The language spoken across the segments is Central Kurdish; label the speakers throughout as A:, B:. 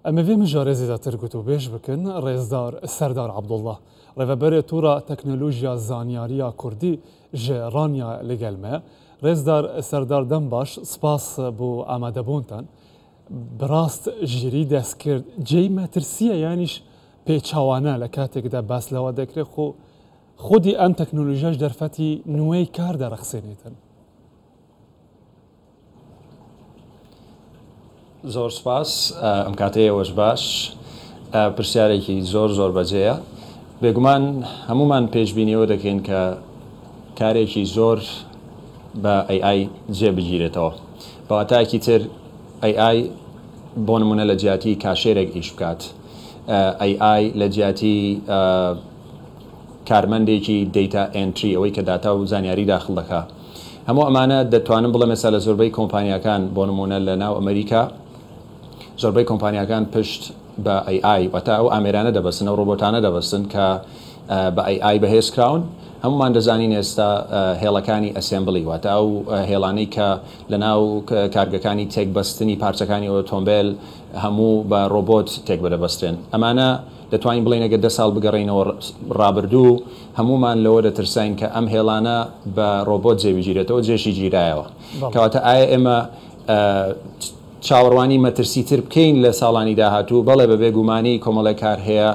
A: Em ê vê mijarê zêdetir gotûbêj bikin, Rêzdar Serdar Abdullah, Rêveberê Tora Teknolojiya Zanyariya Kurdî ji Ranya li gel me. Rêzdar Serdar Dembaş, spas bo amadebûntan. Bi rast jîrî dest kir cêy metirsî ye yanîş pêçawane li katekda bas lewa dekirê xwe xwedî em teknolojiya ji derfetî nûwey kar derexsênêtin.
B: زۆر سپاس ئەم کاتەی ئێوەش باش. پرسیارێکی زۆر زۆر بەجێیە. بێگومان هەمومان پێشبینی ئەوە دەکەین کە کارێکی زۆر بە AI جێ بگیرێتەوە. بە واتایەکی تر AI بۆ نمونە لە جیاتی کاشێرێک ئیش بکات، AI لە جیاتی کارمەندێکی data entry ئەوەی کە داتا و زانیاری داخل دەکا. هەموو ئەمانە دەتوانم بڵێم ئێستا لە زۆربەی کۆمپانیاکان بۆ نموونە لە ناو ئەمریکا زۆربەی کۆمپانیاکان پشت بە AI واتە ئەو ئامێرانە دەبەستن ئەو ڕۆبۆتانە دەبەستن کە بە AI بەهێز کراون. هەمومان دەزانین ئێستا هێڵەکانی assembly واتە ئەو هێڵانەی کە لە ناو کارگەکانی تێکبەستنی پارچەکانی ئۆتۆمبێل هەموو بە ڕۆبۆت تێک بەدەبەسترێن. ئەمانە دەتوانین بڵێین ئەگەر 10 ساڵ بگەڕێینەوە ڕابردوو هەموومان لەوە دەترساین کە ئەم هێڵانە بە ڕۆبۆت جێ بگیرێتەوە، جێشی گیرایەوە. کەواتە ئایا ئێمە چاوەڕوانی مەترسی تر بکەین لە ساڵانی داهاتوو؟ بەڵێ، بە بێگومانی کۆمەڵێک کار هەیە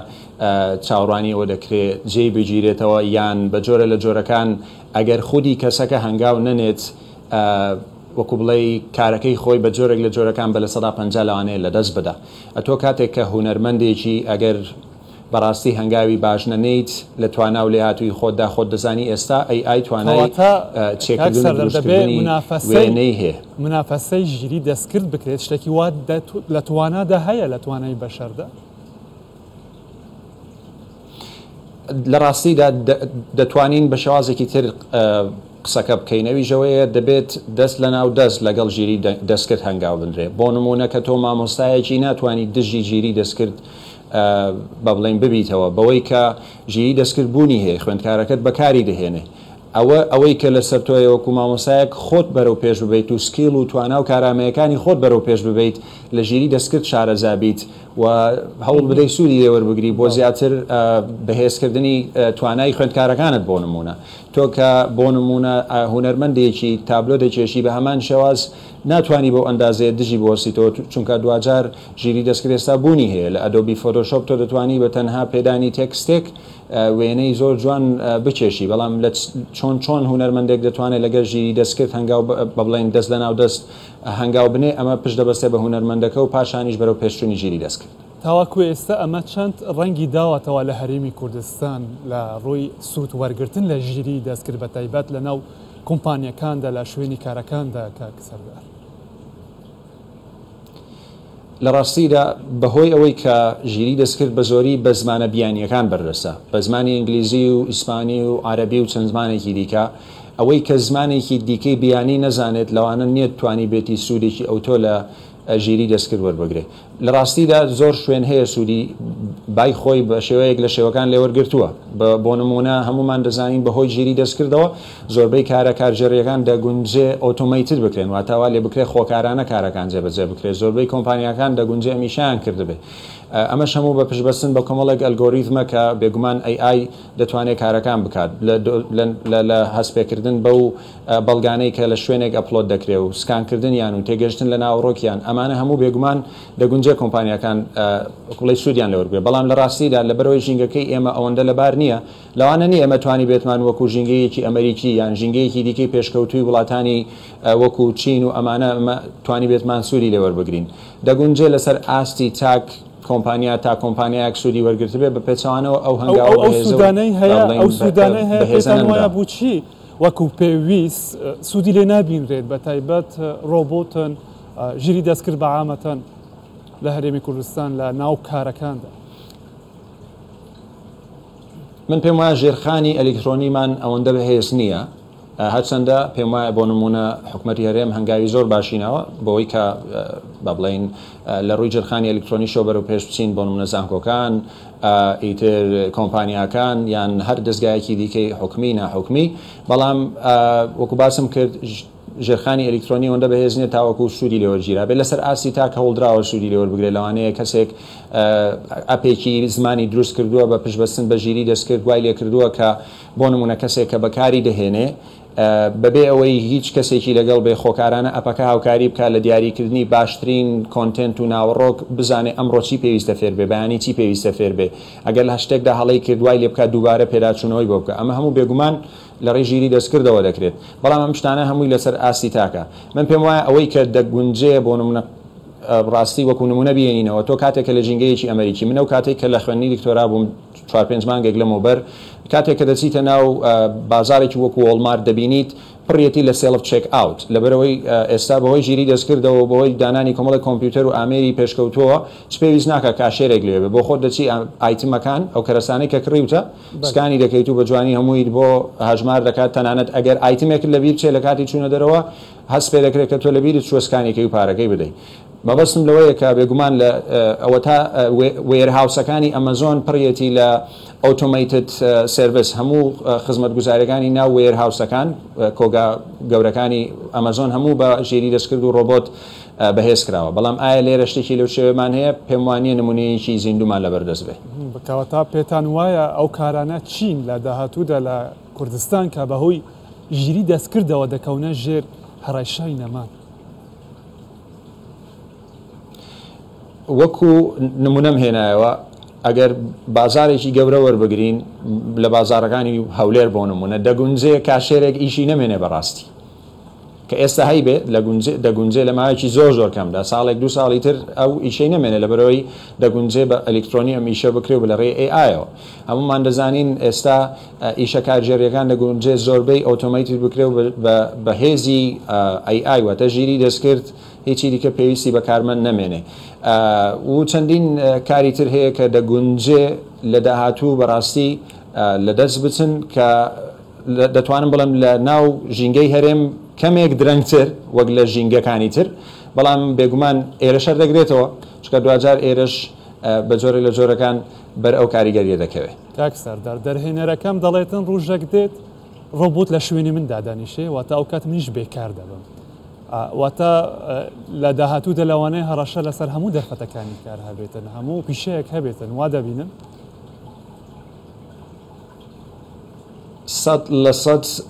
B: چاوەڕوانی ئەوە دەکرێ جێی بگیرێتەوە، یان بە جۆرە لە جۆرەکان ئەگەر خودی کەسەکە هەنگاو نەنێت وەکو بڵێی کارەکەی خۆی بە جۆرێک لە جۆرەکان بە 50% لەوانەیە لەدەست بدا. ئەتۆ کاتێک کە هونەرمەندێکی ئەگەر بەڕاستی هەنگاوی باش نەنێیت لە توانا و لێهاتوویی خۆتدا خۆت دەزانی ئێستا ئەی ئای توانای
A: کەواتە کاک
B: چێکردن و
A: سەردار دەبێ
B: دروستکردنی
A: مونافەسەی
B: وێنەی هەیە.
A: مونافەسەی ژیری دەستکرد بکرێت شتێکی وا لە توانادا هەیە لە توانای بەشەردا؟
B: لە ڕاستیدا دەتوانین بە شێوازێکی تر قسەکە بکەین، ئەویش ئەوەیە دەبێت دەست لەناو دەست لەگەڵ ژیری دەستکرد هەنگاو بنرێ. بۆ نموونە کە تۆ مامۆستایەکی ناتوانی دژی ژیری دەستکرد بە بڵێین ببیتەوە، بەوەی کە ژیری دەستکرد بوونی هەیە، خوێندکارەکەت بەکاری دەهێنێ. ئەوە ئەوەی کە لەسەر تۆیە وەکو مامۆستایەک خۆت بەرەو پێش ببەیت و skill و توانا و کارامەیەکانی خۆت بەرەو پێش ببەیت، لە ژیری دەستکرد شارەزا بیت و هەوڵ بدەیت سوودی لێ وەربگری بۆ زیاتر بەهێزکردنی توانای خوێندکارەکانت. بۆ نموونە تۆ کە بۆ نموونە هونەرمەندێکی تابلۆ دەکێشی بە هەمان شێواز ناتوانی بەو ئەندازەیە دژی بوەستیتەوە، چونکە دواجار ژیری دەستکرد ئێستا بوونی هەیە لە Adobe Photoshop تۆ دەتوانی بە تەنها پێدانی تێکستێک وێنەی زۆر جوان بکێشی، بەڵام لە چۆن چۆن هونەرمەندێک دەتوانێت لەگەر ژیری دەستکرد هەنگاو بە بڵێین دەست لەناو دەست هەنگاو بنێ، ئەمە پشت دەبەستێ بە هونەرمەندەکە و پاشانیش بەرەو پێشچوونی ژیری دەستکرد.
A: تاوەکو ئێستا ئەمە چەند ڕەنگی داوەتەوە لە هەرێمی کوردستان لە ڕووی سوود وەرگرتن لە ژیری دەستکرد بە تایبەت لە ناو کۆمپانیەکاندا لە شوێنی کارەکاندا کاک سەردار؟
B: لە ڕاستیدا بەهۆی ئەوەی کە ژیری دەستکرد بە زۆری بە زمانە بیانییەکان بەردەستە، بە زمانی ئینگلیزی و ئیسپانی و عەرەبی و چەند زمانێکی دیکە، ئەوەی کە زمانێکی دیکەی بیانی نەزانێت لەوانە نییە توانیبێتی سوودێکی ئەوتۆ لە ژیری دەستکرد وەربگرێ. لە ڕاستیدا زۆر شوێن هەیە سوودی بای خۆی بە شێوەیەک لە شێوەکان لێوەرگرتووە. بۆ نموونە هەموومان دەزانین بەهۆی ژیری دەستکردەوە زۆربەی کارە کارگێڕییەکان دەگونجێ automated بکرێن، واتە وا لێ بکرێ خۆکارانە کارەکان جێبەجێ بکرێ. زۆربەی کۆمپانیاکان دەگونجێ ئەمیشەیان کردبێ. ئەمەش هەموو بە پشتبەستن بە کۆمەڵێک ئەلگۆریتمە کە بێگومان AI دەتوانێ کارەکان بکات لە هەستپێکردن بەو بەڵگانەی کە لە شوێنێک upload دەکرێ و سکانکردنیان و تێگەشتن لە ناوەڕۆکیان، ئەمانە هەموو بێگومان دەگونجێ کۆمپانیاکان وەکو بڵێی سوودیان لێ وەربگرن. بەڵام لە ڕاستیدا لەبەرئەوەی ژینگەکەی ئێمە ئەوەندە لەبار نییە، لەوانە نییە ئێمە توانیبێتمان وەکو ژینگەیەکی ئەمەریکی یان ژینگەیەکی دیکەی پێشکەوتووی وڵاتانی وەکو چین و ئەمانە ئێمە توانیبێتمان سوودی لێ وەربگرین. دەگونجێ لەسەر ئاستی تاک کۆمپانیا تا کۆمپانیایەک سوودی وەرگرتبێ، بە پێچەوانەوە ئەو هەنگاوە
A: ئەو
B: بەهێزە و
A: سوودانەی
B: با
A: هەیە،
B: بڵێین
A: ئەو سوودانەی هەیە
B: بەهێزە
A: پێتان وایە
B: نەنراوە.
A: بۆچی وەکو پێویست سوودی لێ نابینرێت بە تایبەت ڕۆبۆتن ژیری دەستکرد بە عامەتەن لە هەرێمی کوردستان لە ناو کارەکاندا؟
B: من پێم وایە ژێرخانی ئەلیکترۆنیمان ئەوەندە بەهێز نییە، هەرچەندە پێم وایە بۆ نموونە حکومەتی هەرێم هەنگاوی زۆر باشی ناوە بەوەی کە با بڵێین لە ڕووی ژێرخانی ئەلیکترۆنیشەوە بەرەو پێش بچین، بۆ نموونە زانکۆکان، ئیتر کۆمپانیاکان یان هەر دەزگایەکی دیکەی حکومی ناحکومی، بەڵام وەکو باسم کرد ژێرخانی ئەلیکترۆنی ئەوەندە بەهێز نییە تاوەکو سوودی لێ وەرگیرابێت. لەسەر ئاستی تاک هەوڵدراوە سوودی لێ وەربگرێت، لەوانەیە کەسێک ئەپێکی زمانی دروست کردووە بە پشتبەستن بە ژیری دەستکرد وای لێکردووە کە بۆ نموونە کەسێک کە بەکاری دەهێنێ بەبێ ئەوەی هیچ کەسێکی لەگەڵ بێ خۆکارانە ئەپەکە هاوکاری بکات لە دیاریکردنی باشترین content و ناوەڕۆک، بزانێ ئەمڕۆ چی پێویستە فێر بێ، بەیانی چی پێویستە فێر بێ، ئەگەر لە شتێکدا هەڵەی کرد وای لێ بکات دووبارە پێداچوونەوەی بۆ بکا. ئەمە هەموو بێگومان لە ڕێی ژیری دەستکردەوە دەکرێت، بەڵام ئەم شتانە هەمووی لەسەر ئاستی تاکە. من پێم وایە ئەوەی کە دەگونجێ بۆ نموونە ڕاستی وەکوو نموونە بیهێنینەوە، تۆ کاتێک کە لە ژینگەیەکی ئەمەریکی، من ئەو کاتەی کە لە خوێندنی دکتۆرا بووم چوار پێنج مانگێک لەمەوبەر، کاتێک کە دەچیتە ناو بازاڕێکی وەکوو وۆڵمارت دەبینیت پڕیەتی لە self checkout، لەبەرئەوەی ئێستا بەهۆی ژیری دەستکردەوە و بەهۆی دانانی کۆمەڵێک کۆمپیوتەر و ئامێری پێشکەوتووەوە چ پێویست ناکا cashier ێک لەوێ بێ، بۆ خۆت دەچی item ەکان، ئەو کەرەسانەی کە کڕیوتە scan ی دەکەیت و بە جوانی هەموویت بۆ هەژمار دەکات، تەنانەت ئەگەر item ێکت لەبیر بچێ لە کاتی چوونە دەرەوە هەست پێ دەکرێت کە تۆ لەبیرت چووە scan ی کەی و پارەکەی بدەی. مەبەستم لەوەیە کە بێگومان لە ئەوەتا warehouse ەکانی ئەمەزۆن پڕیەتی لە automated service، هەموو خزمەتگوزاریەکانی ناو warehouse ەکان، کۆگا گەورەکانی ئەمەزۆن هەموو بە ژیری دەستکرد و ڕۆبۆت بەهێز کراوە. بەڵام ئایا لێرە شتێکی لەو شێوەیەمان هەیە؟ پێم وانییە نمونەیەکی زیندوومان لەبەردەست بێ.
A: کەواتە پێتان وایە ئەو کارانە چین لە داهاتوودا لە کوردستان کە بەهۆی ژیری دەستکردەوە دەکەونە ژێر هەڕەشەی نەمان؟
B: وەکو نمونەم هێنایەوە ئەگەر بازارێکی گەورە وەربگرین لە بازارەکانی هەولێر بۆ نمونە دەگونجێ cashier ێک ئیشی نەمێنێ بەڕاستی کە ئێستا هەیبێ دەگونجێ لە ماوەیەکی زۆر زۆر کەمدا ساڵێک دوو ساڵی تر ئەو ئیشەی نەمێنێ لەبەرەوەی دەگونجێ بە ئەلیکترۆنی ئەم ئیشە بکرێ و لە ڕێی AI ەوە هەمومان دەزانین ئێستا ئیشە کارگێڕییەکان دەگونجێ زۆربەی automated بکرێ و بە هێزی AI واتە ژیری دەستکرد هیچی دیکە پێویستی بە کارمەند نەمێنێ و چەندین کاری تر هەیە کە دەگونجێ لە داهاتوو بەڕاستی لەدەست بچن کە دەتوانم بڵێم لە ناو ژینگەی هەرێم کەمێک درەنگتر وەک لە ژینگەکانی تر بەڵام بێگومان ئێرەش هەر دەگرێتەوە چونکە دواجار ئێرەش بە جۆرێک لە جۆرەکان بەر ئەو کاریگەریە دەکەوێ.
A: کاک سەردار دەرهێنەرەکەم دەڵێتن ڕوژەک دێت ڕۆبۆت لە شوێنی من دادەنیشێ واتە ئەو کات منیش بێکار دەبم واتە لە داهاتوودا لەوانەیە هەڕەشە لەسەر هەموو دەرفەتەکانی کار هەبێتن هەموو پیشەیەک هەبێتن وا دەبینن؟
B: 100%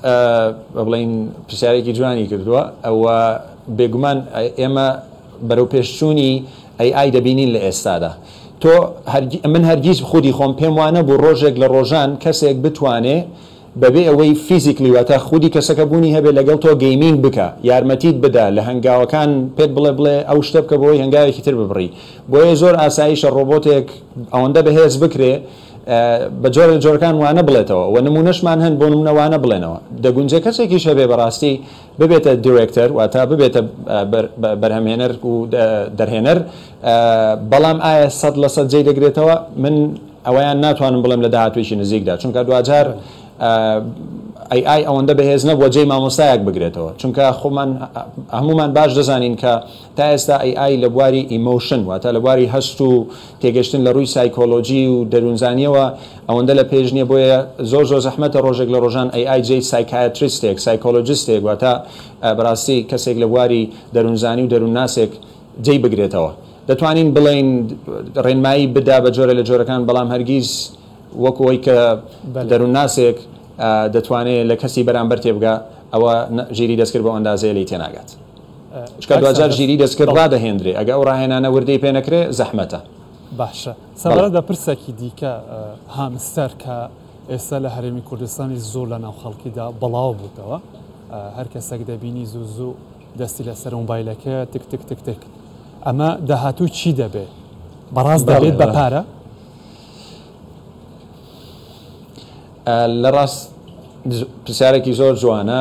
B: بڵین پرسیارێکی جوانی کردووە ئەوە بێگومان ئێمە بەرەو پێشچوونی AI دەبینین لە ئێستادا تۆ من هەرگیز خودی خۆم پێم وانەبوو ڕۆژێک لە ڕۆژان کەسێک بتوانێ بەبێ ئەوەی physically واتە خودی کەسەکە بوونی هەبێ لەگەڵ تۆ gaming بکا یارمەتیت بدا لە هەنگاوەکان پێت بڵێ بڵێ ئەو شتە بکە بۆی هەنگاوێکی تر ببڕی بۆیە زۆر ئاساییشە ڕۆبۆتێک ئەوەندە بەهێز بکرێ بە جۆرە لە جۆرەکان وانە بڵێتەوە و نمونەشمان هەن بۆ نمونە وانە بڵێنەوە دەگونجێ کەسێکیش هەبێ بەڕاستی ببێتە director واتە ببێتە بەرهەمهێنەر و دەرهێنەر بەڵام ئایا 100% جێی دەگرێتەوە من ئەوەیان ناتوانم بڵێم لە داهاتوویەکی نزیکدا چونکە دواجار AI ئەوەندە بەهێز نەبووە جێی مامۆستایەک بگرێتەوە چونکە خۆمان هەمومان باش دەزانین کە تا ئێستا AI لە بواری emotion واتە لە بواری هەست و تێگەشتن لە ڕووی سایکۆلۆجی و دەروونزانیەوە ئەوەندە لە پێش نییە بۆیە زۆر زۆر زەحمەتە ڕۆژێک لە ڕۆژان AI جێی psychiatrist ێک psychologist ێک واتە بەڕاستی کەسێک لە بواری دەروونزانی و دەروونناسێک جێی بگرێتەوە دەتوانین بڵێین ڕێنمایی بدا بە جۆرە لە جۆرەکان بەڵام هەرگیز وەکو ئەوەی کە دەروونناسێک دەتوانێت لە کەسی بەرامبەر تێبگا ئەوە ژیری دەستکرد بەو ئەندازەیە لێی تێناگات. چونکە دواجار ژیری دەستکرد ڕادەهێندرێ ئەگە ئەو ڕاهێنانە وردەی پێ نەکرێ زەحمەتە.
A: باشە سەبارەت بە پرسێکی دیکە هامستەر کە ئێستا لە هەرێمی کوردستانی زۆر لە ناو خەڵکیدا بڵاو بووتەوە هەر کەسێک دەبینی زوو زوو دەستی لەسەر مۆبایلەکەیە تک تک تک تک ئەمە داهاتوو چی دەبێ بەڕاست دەبێت بە پارە؟
B: لە ڕاست پرسیارێکی زۆر جوانە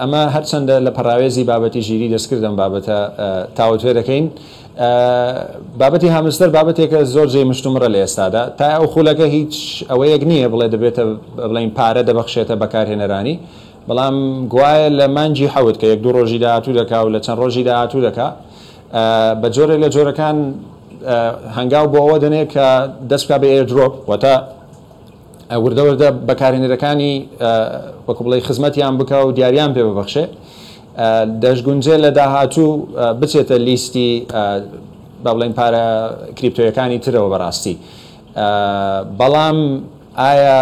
B: ئەمە هەرچەندە لە پەراوێزی بابەتی ژیری دەستکرد ئەم بابەتە تاوتوێ دەکەین بابەتی هامستەر بابەتێکە زۆر جێی مشتومڕە لە ئێستادا تا ئەو خولەکە هیچ ئەوەیەک نییە بڵێ دەبێتە بڵین پارە دەبەخشێتە بەکارهێنەرانی بەڵام گوایە لە مانگی حەوت کە یەک دوو ڕۆژی داهاتوو دەکا و لە چەند ڕۆژی داهاتوو دەکا بە جۆرێک لە جۆرەکان هەنگاو بۆ ئەوە دەنێ کە دەست بکا بە airdrop واتە وردە وردە بەکارهێنەرەکانی وەکو بڵێی خزمەتیان بکا و دیاریان پێ ببەخشێ. دەشگونجێ لە داهاتوو بچێتە لیستی با بڵێین پارە کریپتۆیەکانی ترەوە بەڕاستی بەڵام ئایا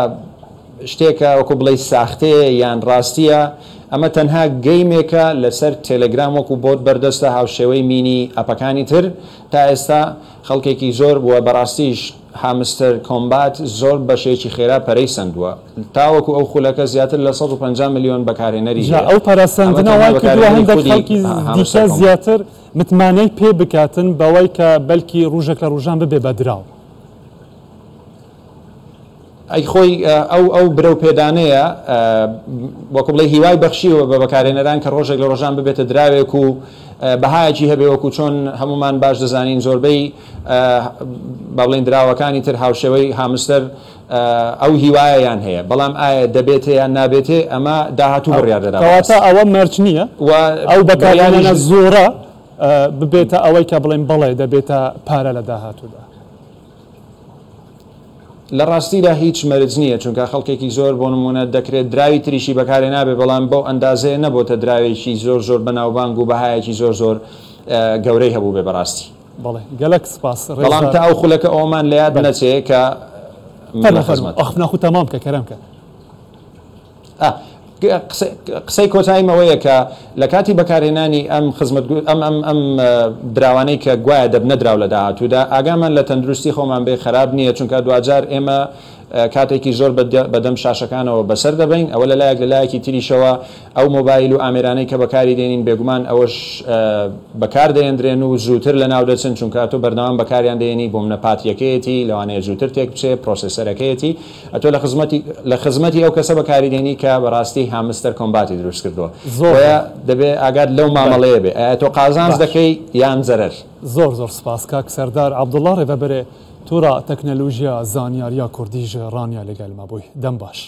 B: شتێکە وەکو بڵێی ساختەیە یان ڕاستیە ئەمە تەنها game ێکە لەسەر تێلێگرام وەکو bot بەردەستە هاوشێوەی mini app ەکانی تر تا ئێستا خەڵکێکی زۆر بووە بەڕاستیش هامستەر کۆمبات زۆر بەشێکی خێرا پەرەی سەندووە تاوەکو ئەو خولەکە زیاتر لە 150 ملیۆن بەکارهێنەری
A: جا
B: هەیە
A: ئەو
B: ئەمە
A: پەرەسەندنە
B: تەنها
A: وای کردووە
B: بەکارهێنەری
A: هەندێک
B: خودی
A: خەڵکی دیکە
B: هامستەر کۆمبات.
A: زیاتر متمانەی پێ بکاتن بەوەی کە بەلکی ڕوژێک لە ڕوژان ببێ بە دراو.
B: ئەی خۆی ئەو ئەو برەو پێدانەیە وەکو بڵێی هیوای بەخشیوە بە بەکارهێنەران کە ڕۆژێک لە ڕۆژان ببێتە دراوێک و بەهایەکی هەبێ وەکو چۆن هەمومان باش دەزانین زۆربەی با بڵێین دراوەکانی تر هاوشێوەی هامستەر ئەو هیوایەیان هەیە بەڵام ئایا دەبێتێ یان نابێتێ ئەمە داهاتوو بڕیار دەدا
A: کەواتە
B: بەڕاستی
A: ئەوە مەرج نییە
B: و
A: ئەو بەکارهێنانە
B: بڕیاریش
A: زۆرە ببێتە ئەوەی کە بڵێن بەڵێ دەبێتە پارە لە داهاتوودا.
B: لە ڕاستیدا هیچ مەرج نییە، چونکە خەڵکێکی زۆر بۆ نموونە دەکرێت دراوی تریشی بەکارهێنابێ بەڵام بەو ئەندازەیە نەبۆتە دراوێکی زۆر زۆر بەناوبانگ و بەهایەکی زۆر زۆر گەورەی هەبووبێ بەڕاستی.
A: بەڵێ گەلەک سپاس
B: بەڵام
A: ڕێزدار.
B: تا ئەو خولەکە ئەوەمان لە یاد
A: بەلێ.
B: نەچێ کە من
A: فەرموو
B: لە
A: فەرموو
B: خزمەتم.
A: ئاخفنا خو تەمام کە کەرەم کە.
B: قسەی کۆتاییم ئەوەیە کە لە کاتی بەکارهێنانی ئەم خزمەت ئەم ئەم ئەم دراوانەی کە گوایە دەبنە دراو لە داهاتوودا ئاگامان لە تەندروستی خۆمان بێ خراپ نییە چونکە دواجار ئێمە کاتێکی زۆر بەدەم شاشەکانەوە بەسەر دەبەین ئەوە لە لایەک لە لایەکی تریشەوە ئەو مۆبایل و ئامێرانەی کە بەکاری دێنین بێگومان ئەوەش بەکار دەێندرێن و زووتر لەناو دەچن چونکە تۆ بەردەوام بەکاریان دێنی بۆ منە پاتریەکەیەتی لەوانەیە زووتر تێک بچێ processor ەکەیەتی ئەتۆ لە خزمەتی لە خزمەتی ئەو کەسە بەکاری دێنی کە بەڕاستی هامستەر کۆمباتی دروست کردووە
A: زۆر
B: بۆیە
A: زۆر
B: دەبێ ئاگات لەو
A: بەلێ
B: مامەڵەیە بێ ئایا تۆ قازانج
A: باش.
B: دەکەی یان زەرەر.
A: زۆر زۆر سپاس کاک سەردار عەبدوڵا ڕێڤەبەرێ تورا تەکنەلوژیا زانیاریا کوردی ژ ڕانیا لەگەل مە بووی دەم باش.